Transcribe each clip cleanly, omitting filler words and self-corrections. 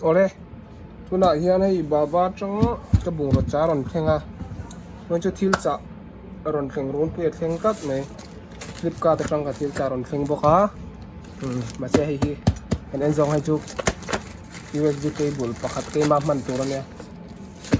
Awle, tunah hian hei Baba atang ka bungraw cha rawn thleng a, chuan chu thil chah rawn thleng runpui a thleng tlat mai, flipkart atang ka thil chah rawn thleng bawk a, umm mahse hei hi kan en zawng hei chu usb cable pakhat keima hman tur a nia,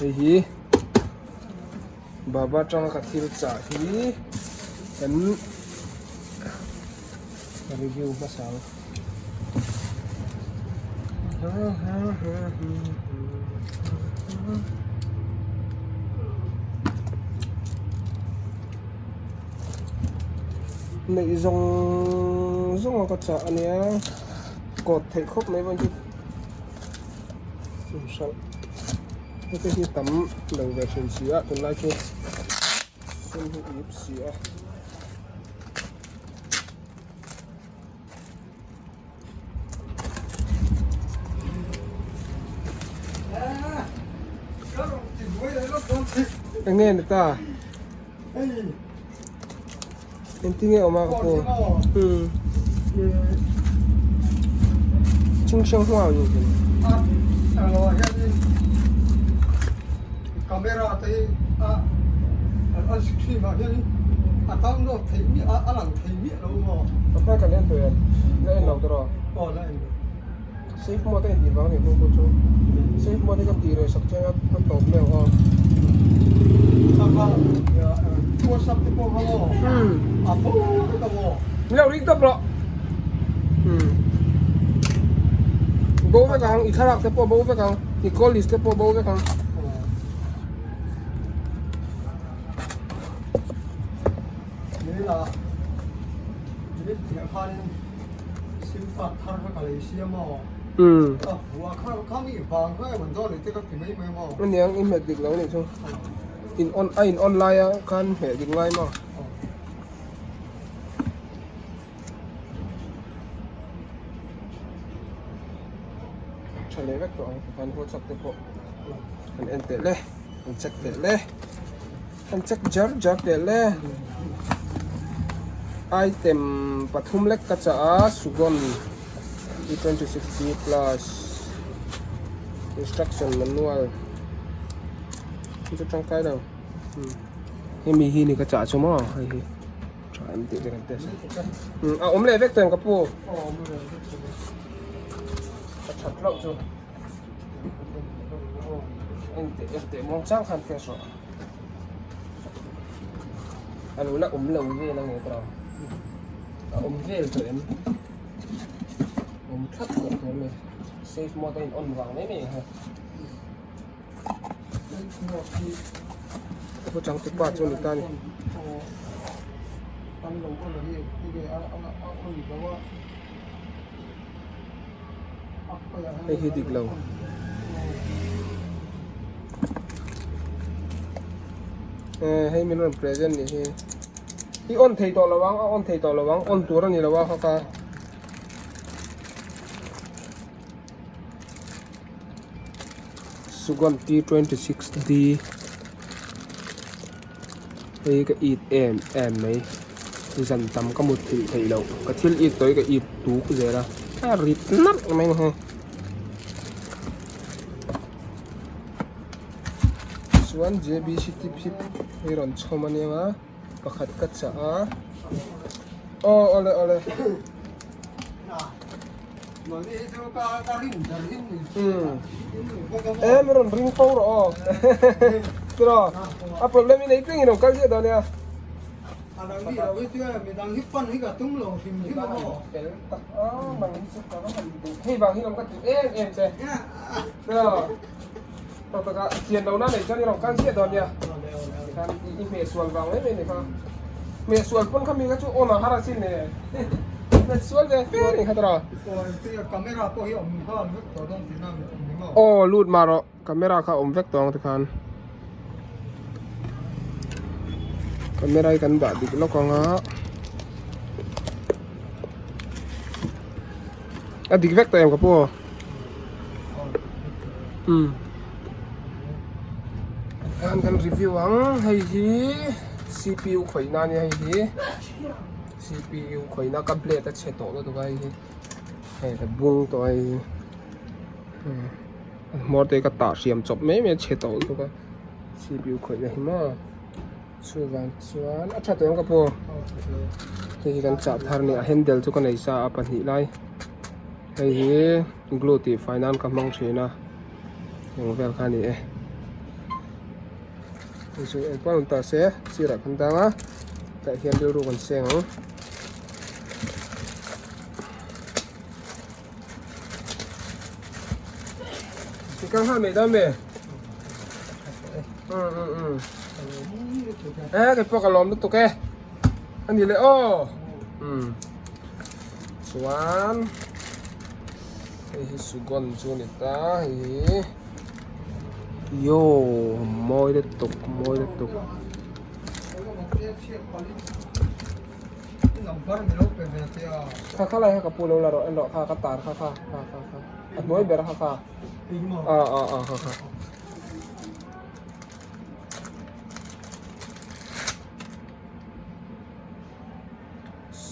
hei hi Baba atanga ka thil chah hi kan. Review hmasa ang. Neih zawng zawng a ka chah a nia kawt theih khawp mai chuan chu hralh hete hi tam lo ve thin si a tunlai chu sum hi ip si a. Eng nge ni ta? Engtin nge awm a ka pu? Hmm. Ching hrang huau ni kin. Camera te hi a a screen ah hian a download theih miah a lang thei miah lo maw? Ka kan en tawh em? La en lo tawh Aw la en lo. Safe mode a intih vang a nih hnung pawh chu safe mode hi ka tih reh sak chiang a a tawp mai ang aw. Sangha WhatsApp te pawh kha maw a bo vek a maw? Min lo ring tawp rawh. Bo vek ang i thlalak te pawh bo vek ang i call list te pawh bo vek ang. Nila minute piah khanin sim card thar kha ka lei siam aw. Ka vua kha kha mi vang kha em an dawn leh te ka ti mai mai maw. Aniang i hmet dik lo nih chu. In on a in on laia khan hmeh dik ngai maw. Tha leh vek tawh ang tikhan WhatsApp te pawh kan en teh le kan check teh le kan check jar jar teh le item pathum lek ka chah a Sugon E 26 D plus instruction manual chu tangkai lo hemi hi ni ka chah chu maw hei hi. Tha em tih te kan test a. A awm leh vek tawh em ka pu? Ka that loh chu. En teh en teh muang chang khan test rawh. A lo la awm lo vel a nge tawh. A awm vel tawh em? Awm thlap tawh tur a ni. Safe mode a in on vang mai mai ha. Pu changtupa chu a ni ta a ni. Hei hi dik lo. Hei min rawn present nih hi. I on thei tawh lo ang, a on thei tawh lo ang, on tur a ni lo a kha ka. Sugon T26D hei ka it em em mai zan tam ka mut thilh theih loh ka thil it tawh hi ka it tuk zel a a rit nalh mai a ni hei chuan J_B_C tip hi hei rawn chhawm a nia pakhat ka chah a aw awle awle. Em rawn ring fo rawh aw tiraw a problem hi nei tling in awm kal chiah dawn nia fel tak a nang hi chu ka va han duh hei vang hi lawm ka duh em em che tiraw tawk taka chian lo na nei chuan i rawn kal chiah dawn nia tikhan i hmeh sual vang mai mai ni kha hmeh sual pawn kha mi kha chu on a har asin le hmeh sual ve fe ni kha tawh camera pawh hi awm nghal vek tawh dawn tihna mi awm ni maw aw lut mah rawh camera kha awm vek tawh ang tikhan camera hi kan dah dik lawk ang a a dik vek tawh em ka pu umm khan kan review ang hei hi cpu khawih na ania hei hi cpu khawih na ka blade a chhe tawh lutuk a hei hi hei ka bung tawh a hei hi. Hmawr te ka tah hriam chawp mai mai a chhe tawh lutuk a cpu khawihna hi maw chuvang chuan a tha tawh ang ka pu hei hi kan chah thar a ni a handle chu ka nei sa a pahnih lai hei hi glue tih fai nan ka hmang thin a eng vel kha a ni e hei chu eng pawh a rawn ta se sirah kan dang a tah hian rilru kan seng ang. Kang ha mai dawn ve. E kei pawh ka lawm lutuk e. A ni le aw. Chuan hei hi sugon chu a ni ta hei hi. Yo mawi lutuk mawi lutuk. Kha kha lai kha ka pu lo la rawh en rawh kha ka tar kha kha kha kha kha a hnuai ber kha kha a a a kha kha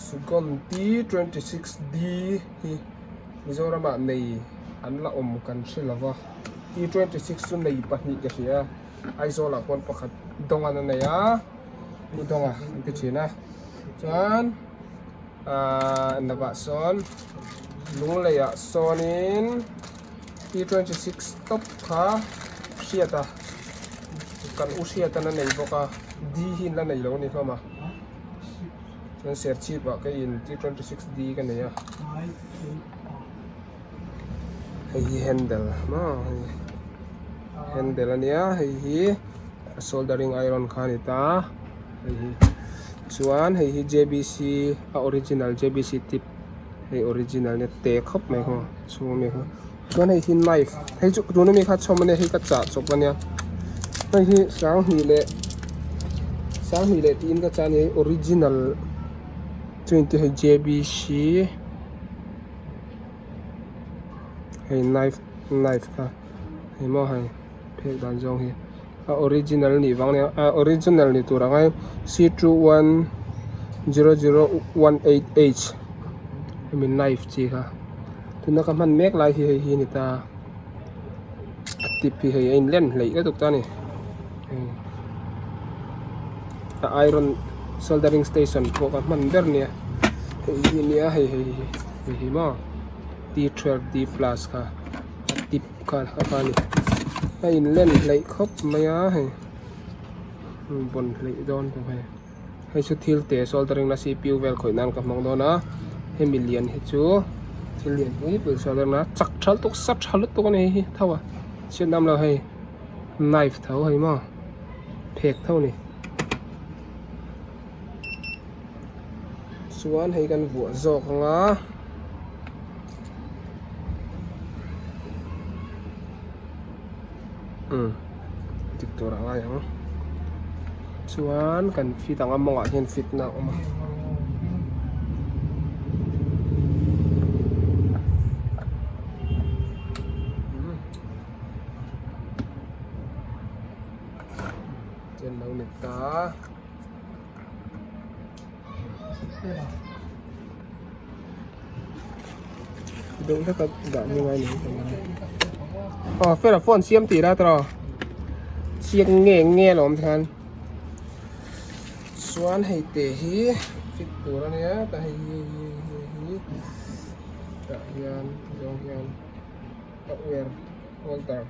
Sugon T26D hi Mizoramah nei an la awm kan hre lova T26 chu nei pahnih ka hria Aizawlah pawn pakhat dawngan a nei a. Pu Dawnga an ti thin a chuan ahh lovah sawn lungleiah sawnin T 26 top kha hriat a kan u hriat an a nei bawk a D hi an la nei lo a ni hlawm a chuan serchhip ah keiin T 26 D ka nei a hei hi handle maw hei handle a nia hei hi. A soldering iron kha a ni ta hei hi chuan hei hi J_B_C a original J_B_C tip hei original nia te khawp mai khaw chhung ami kha chuan hei hi knife hei chu tuna mi kha chhawm ania hei ka chah chawp ania hei hi sanghnih leh sanghnih leh tiin ka chah a ni hei original chu inti hei J_B_C hei knife knife kha hei maw hei. Phek dan zawng hi a original nih vang nia a original ni tur ang a c 210018 h hemi knife chi kha tuna ka hman mek lai hi hei hi a ni ta a tip hi hei a in len hleih lutuk ta a ni a iron soldering station pawh ka hman ber nia hei hi nia hei hei hei hi maw t 12 d plus kha a tip. Kha a kha a ni a in len hleih khawp mai a hei bawn hleih dawn tawp hei hei chu thil te soldering na cpu vel khawih nan ka hmang dawn a hemi lian hi chu thil lian pui pui soldering na chak tha lutuk sa tha lutuk a ni hei hi tho a chhiat nam lo hei knife tho hei maw phek tho a ni chuan hei kan vuah zawk ang a. Umm dik tur a ngai ang chuan kan fit ang a mawngah hian fit na a awm a. Chen lo ni ta. Deuh hlek a dah ni ngai ni aw fela phone siam tih la tawh chiang nge nge a lawm hian chuan hei te hi fit tur a nia tah hei hi hi hi hi tah hian zawng hian a wire holder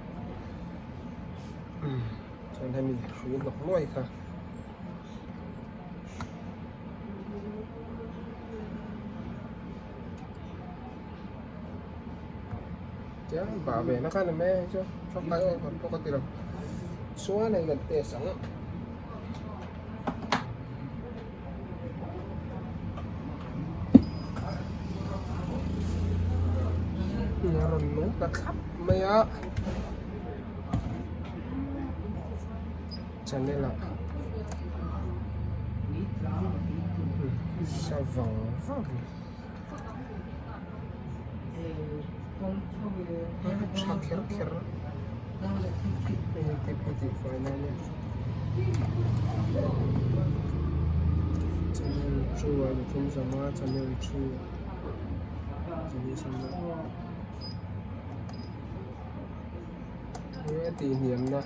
chuan hemi hrui hnawk nuai kha. Tiang bah ve na khan mai hei chu tha kai awk kan pawh ka ti lo chuan hei kan test ang a rawn nung ta thlap mai a. Channel ah sa vang vang a tha kher kher hei te pawh tih fai nan a channel two a ni thum zawm a channel three a ni thum zawm a. He tihhniamna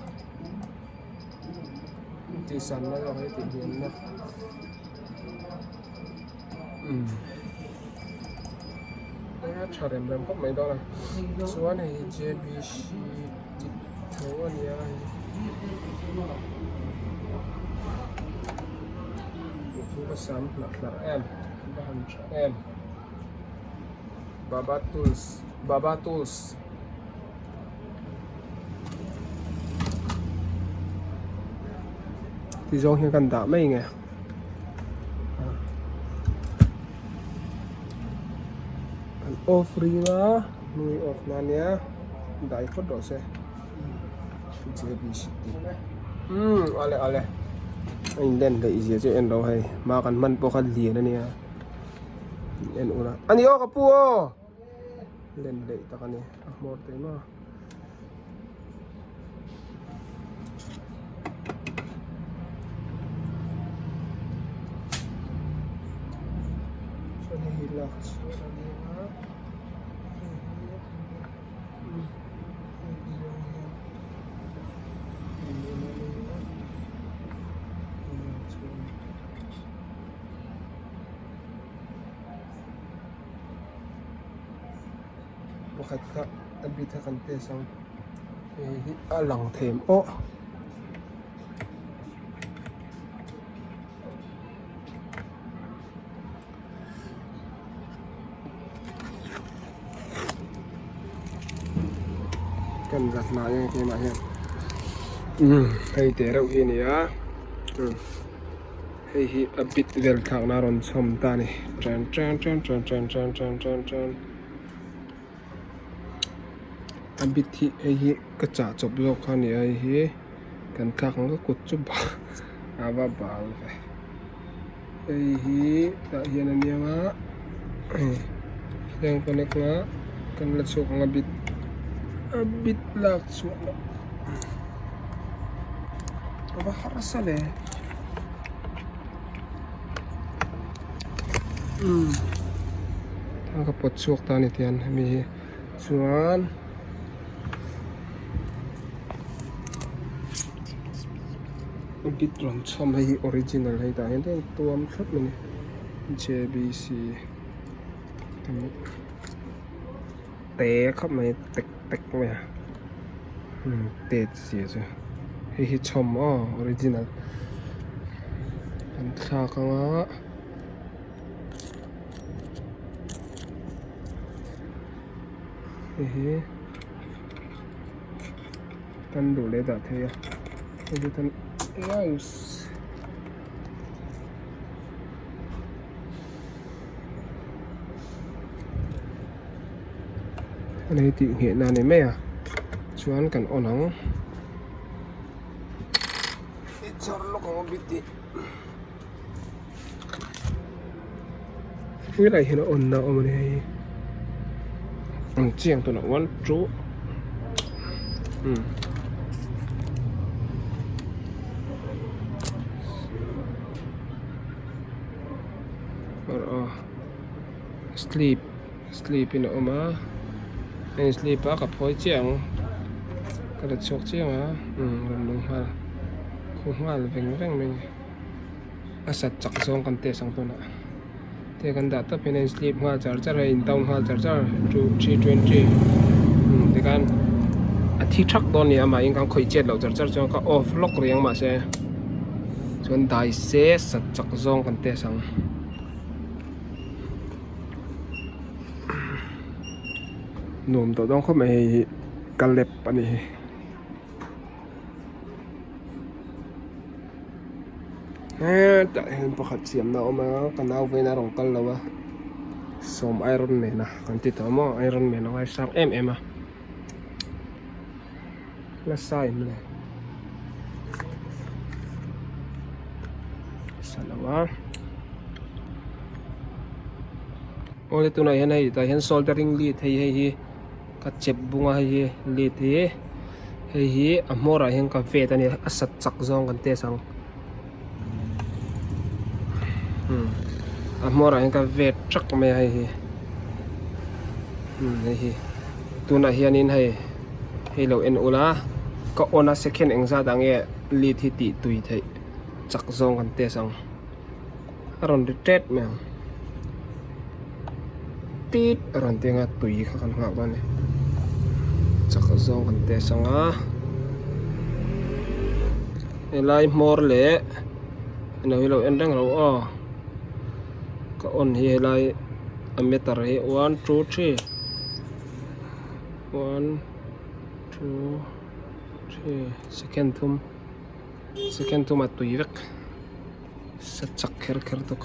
tihsanna zawk hi tihhniamna umm a tha rem rem khawp mai dawn a chuan hei hi J B C tih tho a ni a hei hi ka sam hlarh hlarh em a han tha em Baba tools Baba tools. Ti zawng hian kan dah mai nge kan off ring a nui off na nia dai phawt rawh se J B C umm ale ale a in len daih zia chu en lo hei hma kan hman pawh kha lian ania en ula ani aw ka pu aw. Len daih tak a ni a hmawr thei maw chuan hei hi lak chhuah a ni a hei hi hei hi zawng hian a ni a lak chhuah a ni. Pakhat kha a bit a kan test ang hei hi a lang them aw. Kan la hnai ang keimah hian umm hei teh reuh hi a ni a umm. Hei hi a bit vel thlakna a rawn chhawm ta a ni tan tan tan tan tan tan tan tan tan a bit hi hei hi ka chah chawp zawk kha a ni a hei hi kan thlak ang ka kut chu a va bal ve hei hi tah hian a niang a hei heng connect anga kan la chhuak ang a bit a bit lak chhuah loh. A va harsa le umm thang ka pawt chhuak ta a ni tian hemi hi chuan a bit rawn chhawm hei hi original hei tah hian chuan tuam thlap mai a ni J B C te khawp mai tek tek mai a umm tet zia chu hei hi chhawm aw original an thlak anga hei hi kan duh leh dah thei a hei hi kan mouse. Hei tih ngheh na a ni mai a chuan kan on ang i char lawk ang a bit hi helai hian a on na a awm a ni hei an chiang tawh loh one two umm. Sleep sleep in a awm a heng sleep a ka phawi chiah ang ka la chhuak chiah ang a umm rawn lung nghal khu nghal veng veng mai a ni a sat chak zawng kan test ang tunah te kan dah tawp hian a in sleep nghal char char a in down nghal char char two three twenty umm tikhan a thi thak dawn a ni amah in kan khawih chet loh char char chuan ka off lawk rih ang mahse chuan dai se sat chak zawng kan test ang. Nuam tawh dawn khawp mai hei hi ka lep a ni hi. Hetah hian pakhat siamna a awm a ka nau vein a rawn kal lo a sawm iron man a kan ti tawh maw iron man a ngaisang em em a nasa em le sa lo a awle tunah hian hei tah hian soldering lead hei hei hi ka chep bung a hei hi lead hi hei hi a hmawr ah hian ka vet a ni a sat chak zawng kan test ang umm a hmawr ah hian ka vet thak mai a hei hi umm hei hi tunah hianin hei hei lo en ula. Ka on a second engzat ah nge lead hi tih tui theih chak zawng kan test ang. A rawn ri tet mai ang. Tit a rawn ti anga tui kha kan nghak dawn a ni. Chak zawng kan test ang a. Helai hmawr leh ilo hi lo en reng lo aw. Ka on hi helai a meter hi one two three one two three second thum second thum a tui vek sa chak kher kher tuk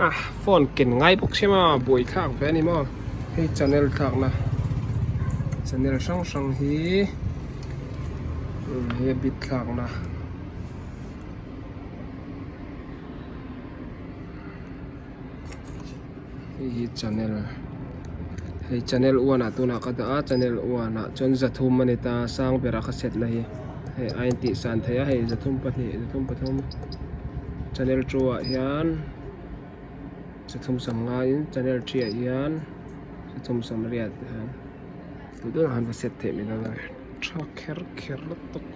ah phone ken ngai bawk sia maw buai thlak ve a ni maw hei channel thlak na channel hrang hrang hi hei a bit thlak na. Hei hi channel hei channel one ah tunah ka dah a channel one ah chuan zathum a ni ta sang berah ka set na hi hei a intih san theih a hei zathum pahnih zathum pathum channel two ah hian zathum sam ngaiin channel three ah hian zathum sam riat hian duh deuh han va set theih mai dawn a tha kher kher lutuk.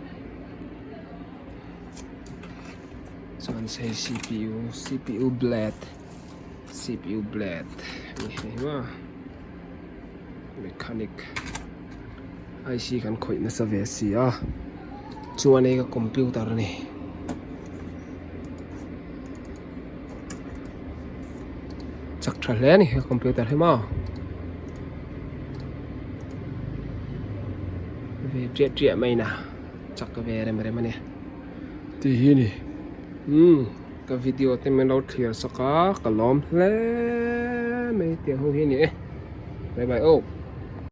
Chuan hei cpu cpu blade cpu blade a ni hei maw mechanic ic kan khawih nasa ve si a chuan hei ka computer a ni. Chak tha hle a ni he computer hi maw ve chiah chiah mai na chak ve rem rem a ni tih hi a ni umm ka video te min lo thlir sak a ka lawm hle mai tiang ho hi a ni e bye bye aw.